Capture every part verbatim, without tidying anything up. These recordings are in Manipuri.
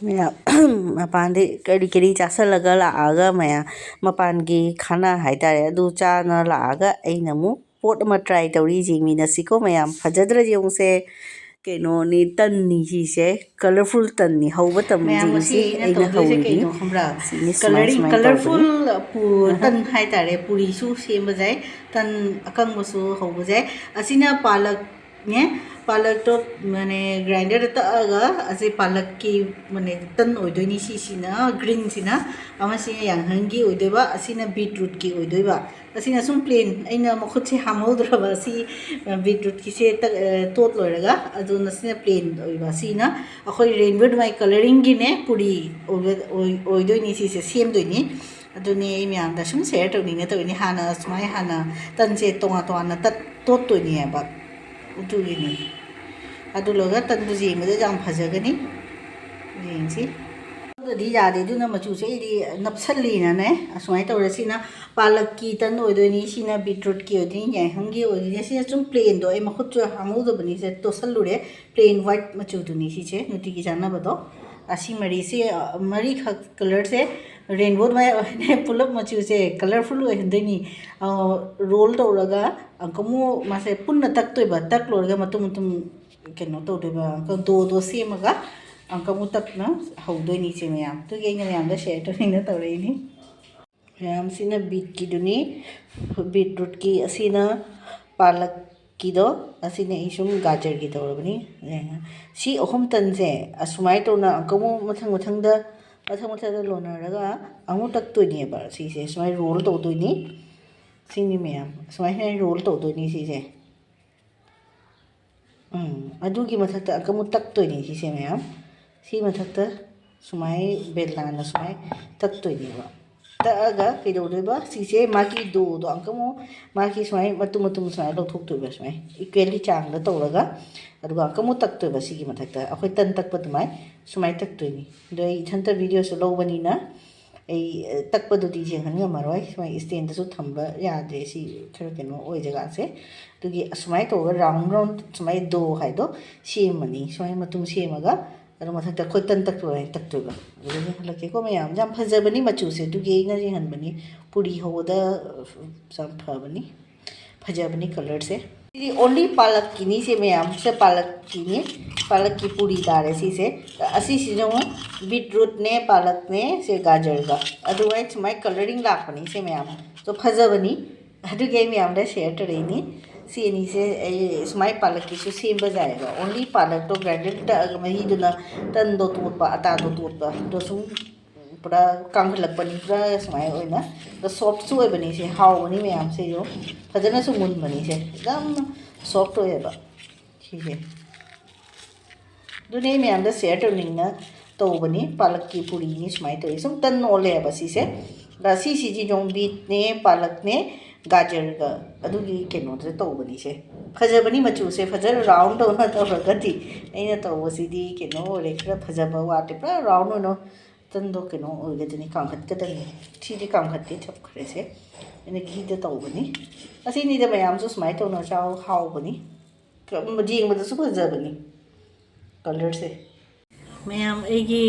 ꯃꯌꯥꯝ ꯃꯄꯥꯟꯗꯤ ꯀꯔꯤ ꯀꯔꯤ ꯆꯥꯁꯜꯂꯒ ꯂꯥꯛꯑꯒ ꯃꯌꯥꯝ ꯃꯄꯥꯟꯒꯤ ꯈꯥꯅꯥ ꯍꯥꯏꯇꯥꯔꯦ, ꯑꯗꯨ ꯆꯥꯅ ꯂꯥꯛꯑꯒ ꯑꯩꯅ ꯑꯃꯨꯛ ꯄꯣꯠ ꯑꯃ try ꯇꯧꯔꯤ, ꯌꯦꯡꯃꯤꯟꯅꯁꯤꯀꯣ ꯃꯌꯥꯝ꯫ ꯐꯖꯗ꯭ꯔꯥ ꯌꯦꯡꯉꯨꯁꯦ꯫ ꯀꯩꯅꯣꯅꯤ, ꯇꯟꯅꯤ ꯁꯤꯁꯦ, colourful ꯇꯟꯅꯤ꯫ ꯍꯧꯕ ꯇꯝꯃꯨ ꯃꯌꯥꯝ, ꯉꯁꯤ ꯌꯦꯡꯉꯨꯁꯦ, ꯑꯩꯅ ꯑꯩꯅ ꯇꯧꯗꯣꯏꯁꯦ ꯍꯧꯔꯤꯅꯤ꯫ ꯀꯩꯅꯣ ꯈꯪꯕ꯭ꯔꯥ? ꯁꯤꯅꯤ ꯁꯨꯃꯥꯏ ꯀꯂꯔꯤꯡ ꯁꯨꯃꯥꯏꯅ ꯀꯂꯔꯐꯨꯜ ꯇꯧꯕꯅꯤ꯫ ꯄꯨ- ꯇꯟ ꯍꯥꯏꯇꯥꯔꯦ, ꯄꯨꯔꯤꯁꯨ ꯁꯦꯝꯕ ꯌꯥꯏ, ꯇꯟ ꯑꯀꯪꯕꯁꯨ ꯍꯧꯕ ꯌꯥꯏ꯫ ꯑꯁꯤꯅ ꯄꯥꯂꯛꯅꯦ, ꯄꯥꯂꯛꯇꯣ ꯃꯥꯅꯦ ꯒ꯭ꯔꯥꯏꯟꯗꯔꯗ ꯇꯛꯑꯒ ꯑꯁꯤ ꯄꯥꯂꯛꯀꯤ ꯃꯥꯅꯦ ꯇꯟ ꯑꯣꯏꯗꯣꯏꯅꯤ꯫ ꯁꯤꯁꯤꯅ ꯒ꯭ꯔꯤꯟꯁꯤꯅ, ꯑꯃꯁꯤꯅ ꯌꯥꯡꯍꯟꯒꯤ ꯑꯣꯏꯗꯣꯏꯕ, ꯑꯁꯤꯅ ꯕꯤꯠꯔꯨꯠꯀꯤ ꯑꯣꯏꯗꯣꯏꯕ꯫ ꯑꯁꯤꯅ ꯁꯨꯝ ꯄ꯭ꯂꯦꯟ, ꯑꯩꯅ ꯃꯈꯨꯠꯁꯦ ꯍꯥꯝꯍꯧꯗ꯭ꯔꯕ, ꯑꯁꯤ ꯕꯤꯠꯔꯨꯠꯀꯤꯁꯦ ꯇꯛ- ꯑ, ꯇꯣꯠ ꯂꯣꯏꯔꯒ, ꯑꯗꯨꯅ ꯁꯤꯅ ꯄ꯭ꯂꯦꯟ ꯑꯣꯏꯕ꯫ ꯁꯤꯅ ꯑꯩꯈꯣꯏ ꯔꯦꯟꯕꯣ ꯗꯨꯃꯥꯏ ꯀꯂꯔꯤꯡꯒꯤꯅꯦ ꯄꯨꯔꯤ ꯑꯣꯏꯕ- ꯑꯣꯏ- ꯑꯣꯏꯗꯣꯏꯅꯤ꯫ ꯁꯤꯁꯦ ꯁꯦꯝꯗꯣꯏꯅꯤ꯫ ꯑꯗꯨꯅꯦ ꯑꯩ ꯃꯌꯥꯝꯗ ꯁꯨꯝ ꯁꯤꯌꯔ ꯇꯧꯅꯤꯡꯅ ꯇꯧꯔꯤꯅꯤ꯫ ꯍꯥꯟꯅ ꯁꯨꯃꯥꯏꯅ ꯍꯥꯟꯅ ꯇꯟꯁꯦ ꯇꯣꯉꯥꯟ ꯇꯣꯉꯥꯟꯅ ꯇꯠ ꯇꯣꯠꯇꯣꯏꯅꯦꯕ꯫ ꯑꯗꯨꯒꯤꯅꯤ꯫ ꯑꯗꯨ ꯂꯣꯏꯔꯒ ꯇꯟꯗꯨ ꯌꯦꯡꯕꯗ ꯌꯥꯝ ꯐꯖꯒꯅꯤ꯫ ꯌꯦꯡꯁꯤ꯫ ꯑꯗꯨꯗꯤ ꯌꯥꯗꯦ, ꯑꯗꯨꯅ ꯃꯆꯨꯁꯦ ꯑꯩꯗꯤ ꯅꯞꯁꯜꯂꯤꯅꯅꯦ ꯑꯁꯨꯃꯥꯏꯅ ꯇꯧꯔꯦ꯫ ꯁꯤꯅ ꯄꯥꯂꯛꯀꯤ ꯇꯟ ꯑꯣꯏꯗꯣꯏꯅꯤ, ꯁꯤꯅ ꯕꯤꯠꯔꯨꯠꯀꯤ ꯑꯣꯏꯗꯣꯏꯅꯤ, ꯌꯥꯏꯍꯪꯒꯤ ꯑꯣꯏꯗꯣꯏꯅꯤ꯫ ꯁꯤꯅ ꯁꯨꯝ ꯄ꯭ꯂꯦꯟꯗꯣ ꯑꯩ ꯃꯈꯨꯠꯁꯨ ꯍꯥꯝꯍꯧꯗꯕꯅꯤ, ꯁꯦ ꯇꯣꯠꯁꯜꯂꯨꯔꯦ꯫ ꯄ꯭ꯂꯦꯟ ꯋꯥꯏꯠ ꯃꯆꯨꯗꯨꯅꯤ ꯁꯤꯁꯦ ꯅꯨꯡꯇꯤꯒꯤ ꯆꯥꯅꯕꯗꯣ꯫ ꯑꯁꯤ ꯃꯔꯤꯁꯦ, ꯑ, ꯃꯔꯤꯈꯛ ꯀꯂꯔꯁꯦ ꯔꯦꯟꯕꯣ ꯑꯗꯨꯃꯥꯏꯅ ꯑꯣꯏꯅ ꯄꯨꯂꯞ ꯃꯆꯨꯁꯦ ꯀꯂꯔꯐꯨꯜ ꯑꯣꯏꯍꯟꯗꯣꯏꯅꯤ꯫ ꯑ, ꯔꯣꯜ ꯇꯧꯔꯒ ꯑꯃꯨꯛ ꯃꯥꯁꯦ ꯄꯨꯟꯅ ꯇꯛꯇꯣꯏꯕ꯫ ꯇꯛ ꯂꯣꯏꯔꯒ ꯃꯇꯨꯝ ꯃꯇꯨꯝ ꯀꯩꯅꯣ ꯇꯧꯗꯣꯏꯕ, ꯑꯃꯨꯛꯀ ꯗꯣꯗꯣ ꯁꯦꯝꯃꯒ ꯑꯃꯨꯛꯀ ꯑꯃꯨꯛ ꯇꯛꯅ ꯍꯧꯗꯣꯏꯅꯤ ꯏꯆꯦ ꯃꯌꯥꯝ꯫ ꯑꯗꯨꯒꯤ ꯑꯩꯅ ꯃꯌꯥꯝꯗ ꯁꯤꯌꯔ ꯇꯧꯅꯤꯡꯅ ꯇꯧꯔꯛꯏꯅꯤ꯫ ꯃꯌꯥꯝꯁꯤꯅ ꯕꯤꯠꯀꯤꯗꯨꯅꯤ, ꯕꯤꯠꯔꯨꯠꯀꯤ ꯑꯁꯤꯅ ꯄꯥꯂꯛꯀꯤꯗꯣ, ꯑꯁꯤꯅ ꯑꯩ ꯁꯨꯝ ꯒꯥꯖꯔꯒꯤ ꯇꯧꯔꯕꯅꯤ꯫ ꯁꯤ ꯑꯍꯨꯝ ꯇꯟꯁꯦ ꯑꯁꯨꯃꯥꯏꯅ ꯇꯧꯅ ꯑꯃꯨꯛꯀ ꯑꯃꯨꯛ ꯃꯊꯪ ꯃꯊꯪꯗ, ꯃꯊꯪ ꯃꯊꯪꯗ ꯂꯣꯟꯅꯔꯒ ꯑꯃꯨꯛ ꯇꯛꯇꯣꯏꯅꯦꯕ꯫ ꯁꯤꯁꯦ ꯁꯨꯃꯥꯏꯅ ꯔꯣꯜ ꯇꯧꯗꯣꯏꯅꯤ꯫ ꯁꯤꯅꯤ ꯃꯌꯥꯝ, ꯁꯨꯃꯥꯏꯅ ꯔꯣꯜ ꯇꯧꯗꯣꯏꯅꯤ ꯁꯤꯁꯦ꯫ ꯎꯝ, ꯑꯗꯨꯒꯤ ꯃꯊꯛꯇ ꯑꯃꯨꯛꯀ ꯑꯃꯨꯛ ꯇꯛꯇꯣꯏꯅꯤ ꯁꯤꯁꯦ ꯃꯌꯥꯝ꯫ ꯁꯤ ꯃꯊꯛꯇ ꯁꯨꯃꯥꯏ ꯕꯦꯂꯥꯅ ꯁꯨꯃꯥꯏ ꯇꯛꯇꯣꯏꯅꯦꯕ꯫ ꯇꯛꯑꯒ ꯀꯩꯗꯧꯗꯣꯏꯕ? ꯁꯤꯁꯦ ꯃꯥꯒꯤ ꯗꯣꯗꯣ ꯑꯃꯨꯛꯀ ꯑꯃꯨꯛ ꯃꯥꯒꯤ ꯁꯨꯃꯥꯏ ꯃꯇꯨꯝ ꯃꯇꯨꯝ ꯁꯨꯃꯥꯏ ꯂꯧꯊꯣꯛꯇꯣꯏꯕ꯫ ꯁꯨꯃꯥꯏ ꯏꯀ꯭ꯋꯦꯜꯂꯤ ꯆꯥꯡꯗ ꯇꯧꯔꯒ, ꯑꯗꯨꯒ ꯑꯃꯨꯛꯀ ꯑꯃꯨꯛ ꯇꯛꯇꯣꯏꯕ꯫ ꯁꯤꯒꯤ ꯃꯊꯛꯇ ꯑꯩꯈꯣꯏ ꯇꯟ ꯇꯛꯄ ꯑꯗꯨꯃꯥꯏ ꯁꯨꯃꯥꯏ ꯇꯛꯇꯣꯏꯅꯤ꯫ ꯑꯗꯣ ꯑꯩ ꯏꯊꯟꯇ ꯚꯤꯗꯤꯑꯣꯁꯨ ꯂꯧꯕꯅꯤꯅ ꯑꯩ, ꯑ, ꯇꯛꯄꯗꯨꯗꯤ ꯌꯦꯡꯍꯟ ꯉꯝꯃꯔꯣꯏ꯫ ꯁꯨꯃꯥꯏ ꯏꯁꯇꯦꯟꯗꯁꯨ ꯊꯝꯕ ꯌꯥꯗ꯭ꯔꯦ꯫ ꯁꯤ ꯈꯔ ꯀꯩꯅꯣ ꯑꯣꯏ ꯖꯒꯥꯁꯦ꯫ ꯑꯗꯨꯒꯤ ꯑꯁꯨꯃꯥꯏꯅ ꯇꯧꯔꯒ ꯔꯥꯎꯟ ꯔꯥꯎꯟ ꯁꯨꯃꯥꯏꯅ ꯗꯣ ꯍꯥꯏꯗꯣ ꯁꯦꯝꯃꯅꯤ꯫ ꯁꯨꯃꯥꯏꯅ ꯃꯇꯨꯝ ꯁꯦꯝꯃꯒ ꯑꯗꯨ ꯃꯊꯛꯇ ꯑꯩꯈꯣꯏ ꯇꯟ ꯇꯛꯄ ꯑꯗꯨꯃꯥꯏꯅ ꯇꯛꯇꯣꯏꯕ꯫ ꯑꯗꯨꯗꯒꯤ ꯍꯜꯂꯛꯀꯦꯀꯣ ꯃꯌꯥꯝ, ꯌꯥꯝ ꯐꯖꯕꯅꯤ ꯃꯆꯨꯁꯦ, ꯑꯗꯨꯒꯤ ꯑꯩꯅ ꯌꯦꯡꯍꯟꯕꯅꯤ꯫ ꯄꯨꯔꯤ ꯍꯧꯕꯗ ꯌꯥꯝ ꯐꯕꯅꯤ, ꯐꯖꯕꯅꯤ ꯀꯂꯔꯁꯦ꯫ ꯁꯤꯗꯤ only ꯄꯥꯂꯛꯀꯤꯅꯤ ꯁꯦ ꯃꯌꯥꯝ, ꯁꯦ ꯄꯥꯂꯛꯀꯤꯅꯤ, ꯄꯥꯂꯛꯀꯤ ꯄꯨꯔꯤ ꯇꯥꯔꯦ ꯁꯤꯁꯦ꯫ ꯑꯁꯤꯁꯤꯅ ꯑꯃꯨꯛ ꯕꯤꯠꯔꯨꯠꯅꯦ, ꯄꯥꯂꯛꯅꯦ, ꯁꯦ ꯒꯥꯖꯔꯒ ꯑꯗꯨꯃꯥꯏꯅ ꯁꯨꯃꯥꯏꯅ ꯀꯂꯔꯤꯡ ꯂꯥꯛꯄꯅꯤ ꯁꯦ ꯃꯌꯥꯝ꯫ ꯑꯗꯣ ꯐꯖꯕꯅꯤ, ꯑꯗꯨꯒꯤ ꯑꯩ ꯃꯌꯥꯝꯗ ꯁꯤꯌꯔ ꯇꯧꯔꯛꯏꯅꯤ꯫ ꯁꯤ ꯑꯅꯤꯁꯦ ꯑꯩ ꯁꯨꯃꯥꯏꯅ ꯄꯥꯂꯛꯀꯤꯁꯨ ꯁꯦꯝꯕ ꯌꯥꯏꯑꯕ꯫ Only ꯄꯥꯂꯛꯇꯣ ꯒ꯭ꯔꯥꯏꯟꯗꯔꯗ ꯇꯛꯑꯒ ꯃꯍꯤꯗꯨꯅ ꯇꯟꯗꯣ ꯇꯣꯠꯄ, ꯑꯇꯥꯗꯣ ꯇꯣꯠꯄ, ꯑꯗꯣ ꯁꯨꯝ ꯄꯨꯔꯥ ꯀꯪꯍꯜꯂꯛꯄꯅꯤ, ꯄꯨꯔꯥ ꯁꯨꯃꯥꯏꯅ ꯑꯣꯏꯅ꯫ ꯑꯗꯣ ꯁꯣꯐꯁꯨ ꯑꯣꯏꯕꯅꯤ ꯁꯦ, ꯍꯥꯎꯕꯅꯤ ꯃꯌꯥꯝꯁꯦ꯫ ꯑꯗꯣ ꯐꯖꯅꯁꯨ ꯃꯨꯟꯕꯅꯤ ꯁꯦ, ꯌꯥꯝ ꯁꯣꯐ ꯑꯣꯏꯌꯦꯕ ꯁꯤꯁꯦ꯫ ꯑꯗꯨꯅꯦ ꯑꯩ ꯃꯌꯥꯝꯗ ꯁꯤꯌꯔ ꯇꯧꯅꯤꯡꯅ ꯇꯧꯕꯅꯤ꯫ ꯄꯥꯂꯛꯀꯤ ꯄꯨꯔꯤꯅꯤ ꯁꯨꯃꯥꯏꯅ ꯇꯧꯋꯤ꯫ ꯁꯨꯝ ꯇꯟ ꯑꯣꯜꯂꯦꯕ ꯁꯤꯁꯦ꯫ ꯑꯗ ꯁꯤꯁꯤꯗꯤ ꯌꯣꯡꯕꯤꯠꯅꯦ, ꯄꯥꯂꯛꯅꯦ, ꯒꯥꯖꯔꯒ ꯑꯗꯨꯒꯤ ꯀꯩꯅꯣꯗꯨꯗ ꯇꯧꯕꯅꯤꯁꯦ꯫ ꯐꯖꯕꯅꯤ ꯃꯆꯨꯁꯦ, ꯐꯖꯅ ꯔꯥꯎꯟ ꯇꯧꯅ ꯇꯧꯔꯒꯗꯤ꯫ ꯑꯩꯅ ꯇꯧꯕꯁꯤꯗꯤ ꯀꯩꯅꯣ ꯑꯣꯏꯔꯦ, ꯈꯔ ꯐꯖꯕ ꯋꯥꯠꯂꯦ, ꯄꯨꯔꯥ ꯔꯥꯎꯟ ꯑꯣꯏꯅ ꯇꯟꯗꯣ ꯀꯩꯅꯣ ꯑꯣꯏꯒꯗꯣꯏꯅꯤ, ꯀꯥꯝꯈꯠꯀꯗꯕꯅꯤ꯫ ꯁꯤꯗꯤ ꯀꯥꯝꯈꯠꯇꯦ, ꯊꯝꯈ꯭ꯔꯦꯁꯦ꯫ ꯑꯩꯅ ꯘꯤꯗ ꯇꯧꯕꯅꯤ꯫ ꯑꯁꯤꯅꯤꯗ ꯃꯌꯥꯝꯁꯨ ꯁꯨꯃꯥꯏꯅ ꯇꯧꯅ ꯆꯥꯎ, ꯍꯥꯎꯕꯅꯤ꯫ ꯌꯦꯡꯕꯗꯁꯨ ꯐꯖꯕꯅꯤ ꯀꯂꯔꯁꯦ꯫ ꯃꯌꯥꯝ ꯑꯩꯒꯤ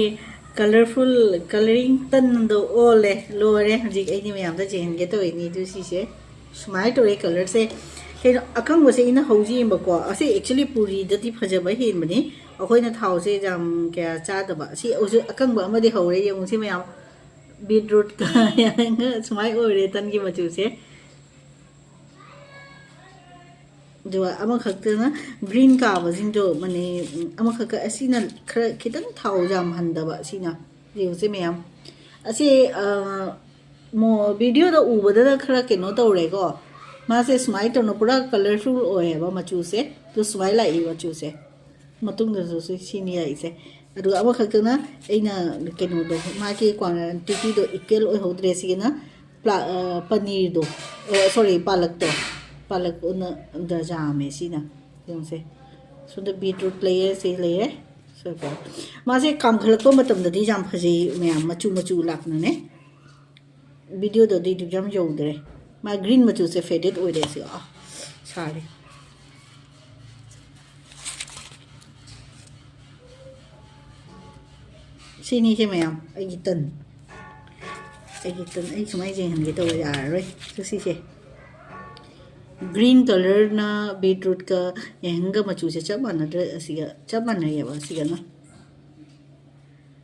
ꯀꯂꯔꯐꯨꯜ ꯀꯂꯔꯤꯡ ꯇꯟꯗꯣ ꯑꯣꯜꯂꯦ, ꯂꯣꯏꯔꯦ꯫ ꯍꯧꯖꯤꯛ ꯑꯩꯗꯤ ꯃꯌꯥꯝꯗ ꯆꯦꯟꯍꯟꯒꯦ ꯇꯧꯔꯤꯅꯤ꯫ ꯑꯗꯨ ꯁꯤꯁꯦ ꯁꯨꯃꯥꯏꯅ ꯇꯧꯔꯦ ꯀꯂꯔꯁꯦ꯫ ꯀꯩꯅꯣ ꯑꯀꯪꯕꯁꯦ ꯑꯩꯅ ꯍꯧꯖꯤꯛ ꯌꯦꯡꯕꯀꯣ, ꯑꯁꯤ actually ꯄꯨꯔꯤꯗꯗꯤ ꯐꯖꯕ ꯍꯦꯟꯕꯅꯤ꯫ ꯑꯩꯈꯣꯏꯅ ꯊꯥꯎꯁꯦ ꯌꯥꯝ ꯀꯌꯥ ꯆꯥꯗꯕ꯫ ꯁꯤ ꯍꯧꯖꯤꯛ ꯑꯀꯪꯕ ꯑꯃꯗꯤ ꯍꯧꯔꯦ, ꯌꯦꯡꯉꯨꯁꯤ ꯃꯌꯥꯝ꯫ ꯕꯤꯠꯔꯨꯠꯀ ꯁꯨꯃꯥꯏꯅ ꯑꯣꯏꯔꯦ ꯇꯟꯒꯤ ꯃꯆꯨꯁꯦ꯫ ꯑꯗꯨꯒ ꯑꯃꯈꯛꯇꯅ ꯒ꯭ꯔꯤꯟ ꯀꯥꯕꯁꯤꯡꯗꯣ ꯃꯅꯦ, ꯑꯃꯈꯛꯀ ꯑꯁꯤꯅ ꯈꯔ ꯈꯤꯇꯪ ꯊꯥꯎ ꯌꯥꯝꯍꯟꯗꯕ ꯑꯁꯤꯅ꯫ ꯌꯦꯡꯉꯨꯁꯦ ꯃꯌꯥꯝ꯫ ꯑꯁꯤ, ꯑ, ꯃꯣ-, ꯚꯤꯗꯤꯑꯣꯗ ꯎꯕꯗꯅ ꯈꯔ ꯀꯩꯅꯣ ꯇꯧꯔꯦꯀꯣ꯫ ꯃꯥꯁꯦ ꯁꯨꯃꯥꯏꯅ ꯇꯧꯅ ꯄꯨꯔꯥ ꯀꯂꯔꯐꯨꯜ ꯑꯣꯏꯌꯦꯕ ꯃꯆꯨꯁꯦ꯫ ꯑꯗꯨ ꯁꯨꯃꯥꯏꯅ ꯂꯥꯛꯏ ꯃꯆꯨꯁꯦ꯫ ꯃꯇꯨꯡꯗꯁꯨ ꯁꯤ-, ꯁꯤꯅꯤ ꯂꯥꯛꯏꯁꯦ꯫ ꯑꯗꯨꯒ ꯑꯃꯈꯛꯇꯅ ꯑꯩꯅ ꯀꯩꯅꯣꯗꯣ, ꯃꯥꯒꯤ ꯀ꯭ꯋꯥꯟꯇꯤꯇꯤꯗꯣ ꯏꯀ꯭ꯋꯦꯜ ꯑꯣꯏꯍꯧꯗ꯭ꯔꯦ꯫ ꯁꯤꯒꯤꯅ ꯄ꯭ꯂꯥ-, ꯑ, ꯄꯅꯤꯔꯗꯣ, ꯑ, ꯁꯣꯔꯤ, ꯄꯥꯂꯛꯇꯣ, ꯄꯥꯂꯛ ꯑꯣꯏꯅ ꯗ ꯌꯥꯝꯃꯦ ꯁꯤꯅ꯫ ꯌꯦꯡꯉꯨꯁꯦ꯫ ꯁꯣꯝꯗ ꯕꯤꯠꯔꯨꯠ ꯂꯩꯌꯦ, ꯁꯤ ꯂꯩꯌꯦ꯫ ꯁꯣꯏꯕ꯫ ꯃꯥꯁꯦ ꯀꯥꯝꯈꯠꯂꯛꯄ ꯃꯇꯝꯗꯗꯤ ꯌꯥꯝ ꯐꯖꯩ ꯃꯌꯥꯝ, ꯃꯆꯨ ꯃꯆꯨ ꯂꯥꯛꯅꯅꯦ꯫ ꯚꯤꯗꯤꯑꯣꯗꯗꯤ ꯑꯗꯨ ꯌꯥꯝ ꯌꯧꯗ꯭ꯔꯦ꯫ ꯃꯥ ꯒ꯭ꯔꯤꯟ ꯃꯆꯨꯁꯦ ꯐꯦꯗꯦꯠ ꯑꯣꯏꯔꯦ ꯁꯤ꯫ ꯑꯥ, ꯁꯥꯔꯦ꯫ ꯁꯤꯅꯤꯁꯦ ꯃꯌꯥꯝ, ꯑꯩꯒꯤ ꯇꯟ꯫ ꯑꯩꯒꯤ ꯇꯟ ꯑꯩ ꯁꯨꯃꯥꯏꯅ ꯌꯦꯡꯍꯟꯒꯦ ꯇꯧꯕ, ꯌꯥꯔꯔꯣꯏ꯫ ꯁꯤ, ꯁꯤꯁꯦ꯫ Green colourꯅ beetrootꯀ ꯌꯥꯏꯉꯪꯒ ꯃꯆꯨꯁꯦ ꯆꯞ ꯃꯥꯟꯅꯗ꯭ꯔꯦ, ꯑꯁꯤꯒ ꯆꯞ ꯃꯥꯟꯅꯩꯌꯦꯕ, ꯑꯁꯤꯒꯅ꯫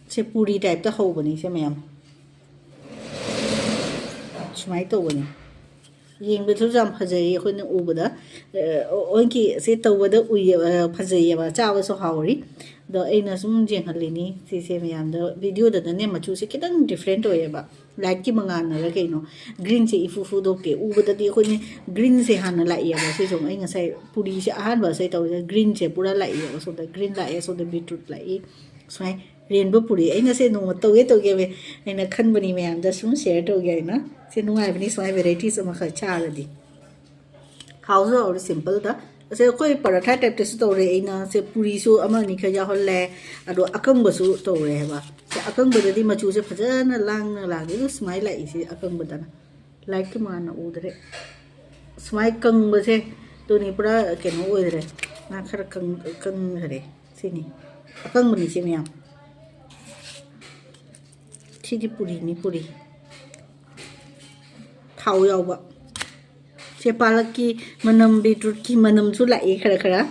ꯁꯦ ꯄꯨꯔꯤ typeꯇ ꯍꯧꯕꯅꯤ ꯁꯦ ꯃꯌꯥꯝ꯫ ꯁꯨꯃꯥꯏꯅ ꯇꯧꯕꯅꯤ꯫ ꯌꯦꯡꯕꯗꯁꯨ ꯌꯥꯝ ꯐꯖꯩ, ꯑꯩꯈꯣꯏꯅ ꯎꯕꯗ, ꯑ, ꯑꯣꯟꯀꯤ ꯁꯤ ꯇꯧꯕꯗ ꯎꯏꯌꯦꯕ, ꯑ, ꯐꯖꯩꯌꯦꯕ, ꯆꯥꯕꯁꯨ ꯍꯥꯎꯔꯤ꯫ ꯑꯗꯣ ꯑꯩꯅ ꯁꯨꯝ ꯌꯦꯡꯍꯜꯂꯤꯅꯤ ꯁꯤꯁꯦ ꯃꯌꯥꯝꯗ꯫ Videoꯗꯅꯅꯦ ꯃꯆꯨꯁꯦ ꯈꯤꯇꯪ different ꯑꯣꯏꯌꯦꯕ, lightꯀꯤ ꯃꯉꯥꯜꯅꯔ ꯀꯩꯅꯣ꯫ Greenꯁꯦ ꯏꯐꯨ ꯐꯨꯗꯣꯛꯇꯦ꯫ ꯎꯕꯗꯗꯤ ꯑꯩꯈꯣꯏꯅ greenꯁꯦ ꯍꯥꯟꯅ ꯂꯥꯛꯏꯌꯦꯕ꯫ ꯁꯤꯁꯨ ꯑꯩ ꯉꯁꯥꯏ ꯄꯨꯔꯤꯁꯦ ꯑꯍꯥꯟꯕ ꯉꯁꯥꯏ ꯇꯧꯔꯤꯁꯦ, greenꯁꯦ ꯄꯨꯔꯥ ꯂꯥꯛꯏꯌꯦꯕ꯫ ꯁꯣꯝꯗ green ꯂꯥꯛꯑꯦ, ꯁꯣꯝꯗ beetroot ꯂꯥꯛꯏ꯫ ꯁꯨꯃꯥꯏꯅ ꯔꯦꯟꯕꯣ ꯄꯨꯔꯤ꯫ ꯑꯩꯅ ꯁꯦ ꯅꯣꯡꯃ ꯇꯧꯒꯦ ꯇꯧꯒꯦ ꯍꯥꯏꯅ ꯈꯟꯕꯅꯤ, ꯃꯌꯥꯝꯗ ꯁꯨꯝ share ꯇꯧꯒꯦ ꯍꯥꯏꯅ꯫ ꯁꯦ ꯅꯨꯡꯉꯥꯏꯕꯅꯤ ꯁꯨꯃꯥꯏꯅ varieties ꯑꯃꯈꯛ ꯆꯥꯔꯗꯤ꯫ ꯍꯥꯎꯁꯨ ꯍꯥꯎꯔꯦ simpleꯗ꯫ ꯑꯁꯦ ꯑꯩꯈꯣꯏ ꯄꯔꯥꯊꯥ typeꯇꯁꯨ ꯇꯧꯔꯦ ꯑꯩꯅ꯫ ꯁꯦ ꯄꯨꯔꯤꯁꯨ ꯑꯃ ꯑꯅꯤ ꯈꯔ ꯌꯥꯎꯍꯜꯂꯦ, ꯑꯗꯣ ꯑꯀꯪꯕꯁꯨ ꯇꯧꯔꯦ ꯍꯥꯏꯕ꯫ ꯁꯦ ꯑꯀꯪꯕꯗꯗꯤ ꯃꯆꯨꯁꯦ ꯐꯖꯅ ꯂꯥꯡꯅ ꯂꯥꯡꯉꯦ, ꯑꯗꯨ ꯁꯨꯃꯥꯏꯅ ꯂꯥꯛꯏꯁꯦ ꯑꯀꯪꯕꯗꯅ꯫ Lightꯀꯤ ꯃꯉꯥꯜꯅ ꯎꯗ꯭ꯔꯦ꯫ ꯁꯨꯃꯥꯏꯅ ꯀꯪꯕꯁꯦ ꯑꯗꯨꯅꯤ ꯄꯨꯔꯥ ꯀꯩꯅꯣ ꯑꯣꯏꯈ꯭ꯔꯦ꯫ ꯉꯥ ꯈꯔ ꯀꯪ-, ꯀꯪꯈ꯭ꯔꯦ꯫ ꯁꯤꯅꯤ꯫ ꯑꯀꯪꯕꯅꯤ ꯁꯤ ꯃꯌꯥꯝ꯫ ꯁꯤꯗꯤ ꯄꯨꯔꯤꯅꯤ, ꯄꯨꯔꯤ꯫ ꯊꯥꯎ ꯌꯥꯎꯕ꯫ ꯁꯦ ꯄꯥꯂꯛꯀꯤ ꯃꯅꯝ, beetrootꯀꯤ ꯃꯅꯝꯁꯨ ꯂꯥꯛꯑꯦ ꯈꯔ ꯈꯔ꯫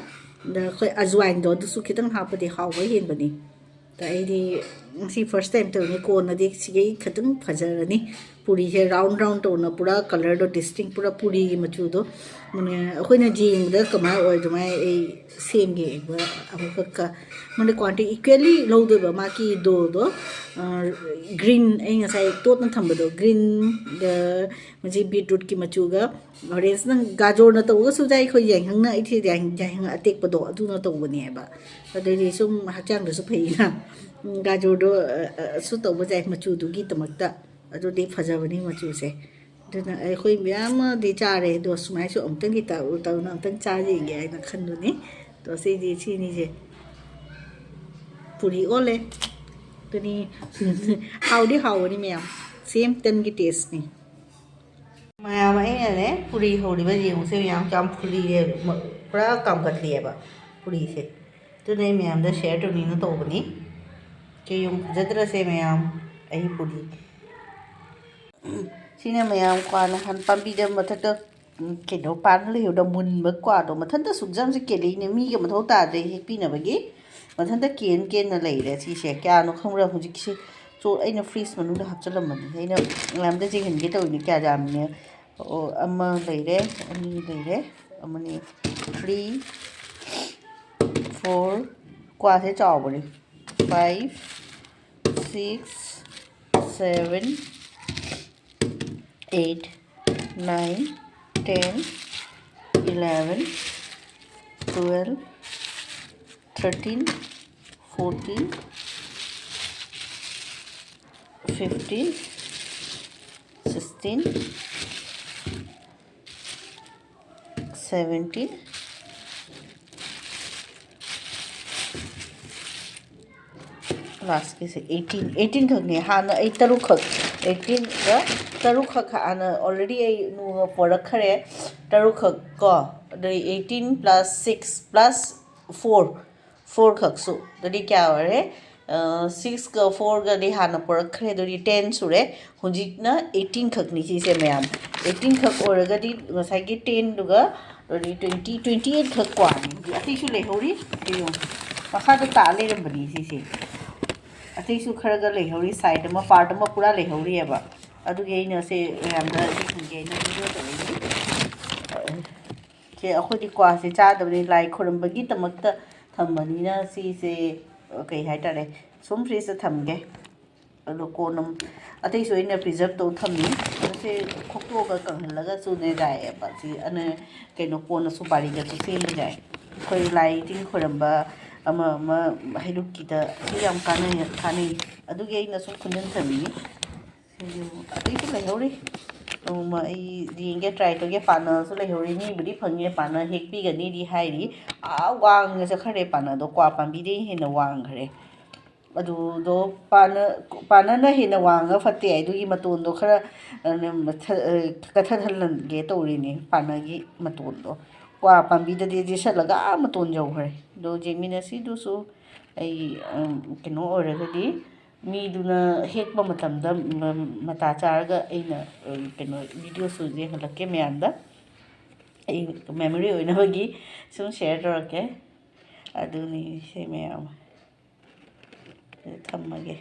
ꯑꯗ ꯑꯩꯈꯣꯏ ꯑꯖꯋꯥꯏꯟꯗꯣ ꯑꯗꯨꯁꯨ ꯈꯤꯇꯪ ꯍꯥꯞꯄꯗꯤ ꯍꯥꯎꯕ ꯍꯦꯟꯕꯅꯤ꯫ ꯑꯗ ꯑꯩꯗꯤ ꯉꯁꯤ first time ꯇꯧꯔꯤꯅꯤ, ꯀꯣꯟꯅꯗꯤ ꯁꯤꯒꯩ ꯈꯤꯇꯪ ꯐꯖꯔꯅꯤ꯫ ꯄꯨꯔꯤꯁꯦ round round ꯇꯧꯅ ꯄꯨꯔꯥ colourꯗꯣ distinct, ꯄꯨꯔꯥ ꯄꯨꯔꯤꯒꯤ ꯃꯆꯨꯗꯣ꯫ ꯃꯅꯦ, ꯑꯩꯈꯣꯏꯅ ꯌꯦꯡꯕꯗ ꯀꯃꯥꯏꯅ ꯑꯣꯏ ꯑꯗꯨꯃꯥꯏꯅ ꯑꯩ ꯁꯦꯝꯒꯦ ꯑꯃꯨꯛꯈꯛꯀ꯫ ꯃꯥꯅ quantity equally ꯂꯧꯗꯣꯏꯕ, ꯃꯥꯒꯤ doughꯗꯣ, ꯑ, green, ꯑꯩ ꯉꯁꯥꯏ ꯇꯣꯠꯅ ꯊꯝꯕꯗꯣ, greenꯒ ꯃꯁꯤ beetrootꯀꯤ ꯃꯆꯨꯒ orange, ꯅꯪ ꯒꯥꯖꯔꯅ ꯇꯧꯔꯒꯁꯨ ꯌꯥꯏ, ꯑꯩꯈꯣꯏ ꯌꯥꯏꯉꯪꯅ, ꯑꯩꯗꯤ ꯌꯥꯏ-, ꯌꯥꯏꯉꯪ ꯑꯇꯦꯛꯄꯗꯣ ꯑꯗꯨꯅ ꯇꯧꯕꯅꯦꯕ꯫ ꯑꯗꯩꯗꯤ ꯁꯨꯝ ꯍꯛꯆꯥꯡꯗꯁꯨ ꯐꯩꯅ꯫ ꯎꯝ, ꯒꯥꯖꯔꯗꯣ, ꯑ, ꯑ, ꯁꯨ ꯇꯧꯕ ꯌꯥꯏ ꯃꯆꯨꯗꯨꯒꯤꯗꯃꯛꯇ꯫ ꯑꯗꯨꯗꯤ ꯐꯖꯕꯅꯤ ꯃꯆꯨꯁꯦ꯫ ꯑꯗꯨꯅ ꯑꯩꯈꯣꯏ ꯃꯌꯥꯝ ꯑꯃꯗꯤ ꯆꯥꯔꯦ, ꯑꯗꯣ ꯁꯨꯃꯥꯏꯅꯁꯨ ꯑꯃꯨꯛꯇꯪꯗꯤ ꯇꯧ-, ꯇꯧꯅ ꯑꯃꯨꯛꯇꯪ ꯆꯥ ꯌꯦꯡꯒꯦ ꯍꯥꯏꯅ ꯈꯟꯕꯅꯤ꯫ ꯑꯗꯣ ꯁꯤꯗꯤ ꯁꯤꯅꯤꯁꯦ ꯄꯨꯔꯤ ꯑꯣꯜꯂꯦ꯫ ꯑꯗꯨꯅꯤ ꯍꯥꯎꯗꯤ ꯍꯥꯎꯕꯅꯤ ꯃꯌꯥꯝ, same ꯇꯟꯒꯤ tasteꯅꯤ꯫ ꯃꯌꯥꯝ ꯑꯩꯅꯅꯦ ꯄꯨꯔꯤ ꯍꯧꯔꯤꯕ ꯌꯦꯡꯉꯨꯁꯦ ꯃꯌꯥꯝ, ꯀꯌꯥꯝ ꯐꯨꯜꯂꯤꯑꯦ, ꯄꯨꯔꯥ ꯀꯥꯝꯒꯠꯂꯤꯑꯦꯕ ꯄꯨꯔꯤꯁꯦ꯫ ꯑꯗꯨꯅ ꯑꯩ ꯃꯌꯥꯝꯗ share ꯇꯧꯅꯤꯡꯅ ꯇꯧꯕꯅꯤ꯫ ꯌꯦꯡꯉꯨ, ꯐꯖꯗ꯭ꯔꯁꯦ ꯃꯌꯥꯝ? ꯑꯩ ꯄꯨꯔꯤ꯫ ꯁꯤꯅ ꯃꯌꯥꯝ ꯀ꯭ꯋꯥ ꯅꯍꯥꯟ ꯄꯥꯝꯕꯤꯗ ꯃꯊꯛꯇ, ꯎꯝ, ꯀꯩꯅꯣ ꯄꯥꯟ ꯂꯩꯍꯧꯗ ꯃꯨꯟꯕ ꯀ꯭ꯋꯥꯗꯣ ꯃꯊꯟꯇ ꯁꯨꯛꯖꯥꯝꯁꯦ ꯀꯦꯜꯂꯛꯏꯅꯦ꯫ ꯃꯤꯒ ꯃꯊꯧ ꯇꯥꯗ꯭ꯔꯦ ꯍꯦꯛꯄꯤꯅꯕꯒꯤ꯫ ꯃꯊꯟꯇ ꯀꯦꯟ ꯀꯦꯟꯅ ꯂꯩꯔꯦ ꯁꯤꯁꯦ꯫ ꯀꯌꯥꯅꯣ ꯈꯪꯕ꯭ꯔꯥ? ꯍꯧꯖꯤꯛꯀꯤꯁꯦ ꯆꯣ-, ꯑꯩꯅ ꯐ꯭ꯔꯤꯖ ꯃꯅꯨꯡꯗ ꯍꯥꯞꯆꯜꯂꯝꯕꯅꯤ꯫ ꯑꯩꯅ ꯃꯌꯥꯝꯗ ꯌꯦꯡꯍꯟꯒꯦ ꯇꯧꯔꯤꯅꯦ ꯀꯌꯥ ꯌꯥꯝꯃꯤꯅꯦ꯫ ꯑꯣ, ꯑꯃ ꯂꯩꯔꯦ, ꯑꯅꯤ ꯂꯩꯔꯦ, ꯑꯃꯅꯤ, three, four, ꯀ꯭ꯋꯥꯁꯦ ꯆꯥꯎꯕꯅꯤ꯫ Five, six, seven, eight, nine, ten, eleven, twelve, thirteen, fourteen, fifteen, sixteen, seventeen, ꯂꯥꯁꯀꯤꯁꯦ eighteen, eighteen ꯈꯛꯅꯦ꯫ ꯍꯥꯟꯅ ꯑꯩ ꯇꯔꯨꯛꯈꯛ, eighteen ꯒ ꯇꯔꯨꯛꯈꯛ ꯍꯥꯟꯅ already ꯑꯩ ꯅꯣꯡꯃ ꯄꯣꯔꯛꯈ꯭ꯔꯦ꯫ ꯇꯔꯨꯛꯈꯛ ꯀꯣ, ꯑꯗꯩ eighteen plus six plus four, four ꯈꯛꯁꯨ꯫ ꯑꯗꯨꯗꯤ ꯀꯌꯥ ꯑꯣꯏꯔꯦ? Six ꯒ four ꯒꯗꯤ ꯍꯥꯟꯅ ꯄꯣꯔꯛꯈ꯭ꯔꯦ, ꯑꯗꯨꯗꯤ ten ꯁꯨꯔꯦ꯫ ꯍꯧꯖꯤꯛꯅ eighteen ꯈꯛꯅꯤ ꯁꯤꯁꯦ ꯃꯌꯥꯝ꯫ Eighteen ꯈꯛ ꯑꯣꯏꯔꯒꯗꯤ ꯉꯁꯥꯏꯒꯤ ten ꯗꯨꯒ ꯑꯗꯨꯗꯤ twenty, twenty eight ꯈꯛ ꯀ꯭ꯋꯥꯅꯤ꯫ ꯑꯇꯩꯁꯨ ꯂꯩꯍꯧꯔꯤ꯫ ꯁꯤ ꯌꯦꯡꯉꯨ꯫ ꯃꯈꯥꯗ ꯇꯥ ꯂꯩꯔꯝꯕꯅꯤ ꯁꯤꯁꯦ꯫ ꯑꯇꯩꯁꯨ ꯈꯔꯒ ꯂꯩꯍꯧꯔꯤ, side ꯑꯃ, part ꯑꯃ ꯄꯨꯔꯥ ꯂꯩꯍꯧꯔꯤꯑꯕ꯫ ꯑꯗꯨꯒꯤ ꯑꯩꯅ ꯁꯦ ꯃꯌꯥꯝꯗ ꯌꯦꯡꯍꯟꯒꯦ ꯍꯥꯏꯅ video ꯇꯧꯔꯛꯏꯅꯤ꯫ ꯁꯦ ꯑꯩꯈꯣꯏꯗꯤ ꯀ꯭ꯋꯥꯁꯦ ꯆꯥꯗꯕꯅꯤ, ꯂꯥꯏ ꯈꯨꯔꯨꯝꯕꯒꯤꯗꯃꯛꯇ ꯊꯝꯕꯅꯤꯅ ꯁꯤꯁꯦ, ꯀꯩ ꯍꯥꯏꯇꯥꯔꯦ, ꯁꯨꯝ fridgeꯇ ꯊꯝꯒꯦ꯫ ꯑꯗꯣ ꯀꯣꯟꯅ ꯑꯃꯨꯛ ꯑꯇꯩꯁꯨ ꯑꯩꯅ preserve ꯇꯧ ꯊꯝꯃꯤ꯫ ꯃꯁꯤ ꯈꯣꯛꯇꯣꯛꯑꯒ ꯀꯪꯍꯜꯂꯒꯁꯨꯅꯦ ꯌꯥꯏꯌꯦꯕ꯫ ꯁꯤ ꯑꯅ-, ꯀꯩꯅꯣ, ꯀꯣꯟꯅ ꯁꯨꯄꯥꯔꯤꯒꯁꯨ ꯁꯦꯝꯕ ꯌꯥꯏ꯫ ꯑꯩꯈꯣꯏ ꯂꯥꯏ ꯇꯤꯟ ꯈꯣꯏꯔꯝꯕ ꯑꯃ ꯑꯃ ꯍꯩꯔꯨꯛꯀꯤꯗ ꯁꯤ ꯌꯥꯝ ꯀꯥꯟꯅꯩ, ꯀꯥꯟꯅꯩ꯫ ꯑꯗꯨꯒꯤ ꯑꯩꯅ ꯁꯨꯝ ꯈꯨꯟꯖꯟ ꯊꯝꯃꯤꯅꯤ꯫ ꯁꯤꯁꯨ ꯑꯇꯩꯁꯨ ꯂꯩꯍꯧꯔꯤ꯫ ꯅꯣꯡꯃ ꯑꯩ ꯌꯦꯡꯒꯦ, try ꯇꯧꯒꯦ꯫ ꯄꯥꯟꯅꯁꯨ ꯂꯩꯍꯧꯔꯤ꯫ ꯃꯤꯕꯨꯗꯤ ꯐꯪꯉꯦ, ꯄꯥꯟꯅ ꯍꯦꯛꯄꯤꯒꯅꯤꯗꯤ ꯍꯥꯏꯔꯤ꯫ ꯑꯥ ꯋꯥꯡꯅ ꯆꯠꯈ꯭ꯔꯦ ꯄꯥꯟꯅꯗꯣ, ꯀ꯭ꯋꯥ ꯄꯥꯝꯕꯤꯗꯩ ꯍꯦꯟꯅ ꯋꯥꯡꯈ꯭ꯔꯦ꯫ ꯑꯗꯨꯗꯣ ꯄꯥꯟꯅ, ꯄꯥꯟꯅꯅ ꯍꯦꯟꯅ ꯋꯥꯡꯉꯒ ꯐꯠꯇꯦ ꯍꯥꯏꯗꯨꯒꯤ ꯃꯇꯣꯟꯗꯣ ꯈꯔ, ꯑ, ꯃꯊ-, ꯑ, ꯀꯠꯊꯠꯍꯜꯂꯟꯒꯦ ꯇꯧꯔꯤꯅꯦ, ꯄꯥꯟꯅꯒꯤ ꯃꯇꯣꯟꯗꯣ꯫ ꯀ꯭ꯋꯥ ꯄꯥꯝꯕꯤꯗꯗꯤ ꯌꯦꯠꯁꯜꯂꯒ ꯑꯥ ꯃꯇꯣꯟ ꯌꯧꯈ꯭ꯔꯦ꯫ ꯑꯗꯣ ꯖꯦꯃꯤꯅꯁꯤꯗꯨꯁꯨ ꯑꯩ ꯀꯩꯅꯣ ꯑꯣꯏꯔꯒꯗꯤ, ꯃꯤꯗꯨꯅ ꯍꯦꯛꯄ ꯃꯇꯝꯗ ꯃꯇꯥ ꯆꯥꯔꯒ ꯑꯩꯅ ꯀꯩꯅꯣ videoꯁꯨ ꯌꯦꯡꯍꯜꯂꯛꯀꯦ ꯃꯌꯥꯝꯗ꯫ ꯑꯩ memory ꯑꯣꯏꯅꯕꯒꯤ ꯁꯨꯝ share ꯇꯧꯔꯛꯀꯦ꯫ ꯑꯗꯨꯅꯤ ꯁꯦ ꯃꯌꯥꯝ꯫ ꯊꯝꯃꯒꯦ꯫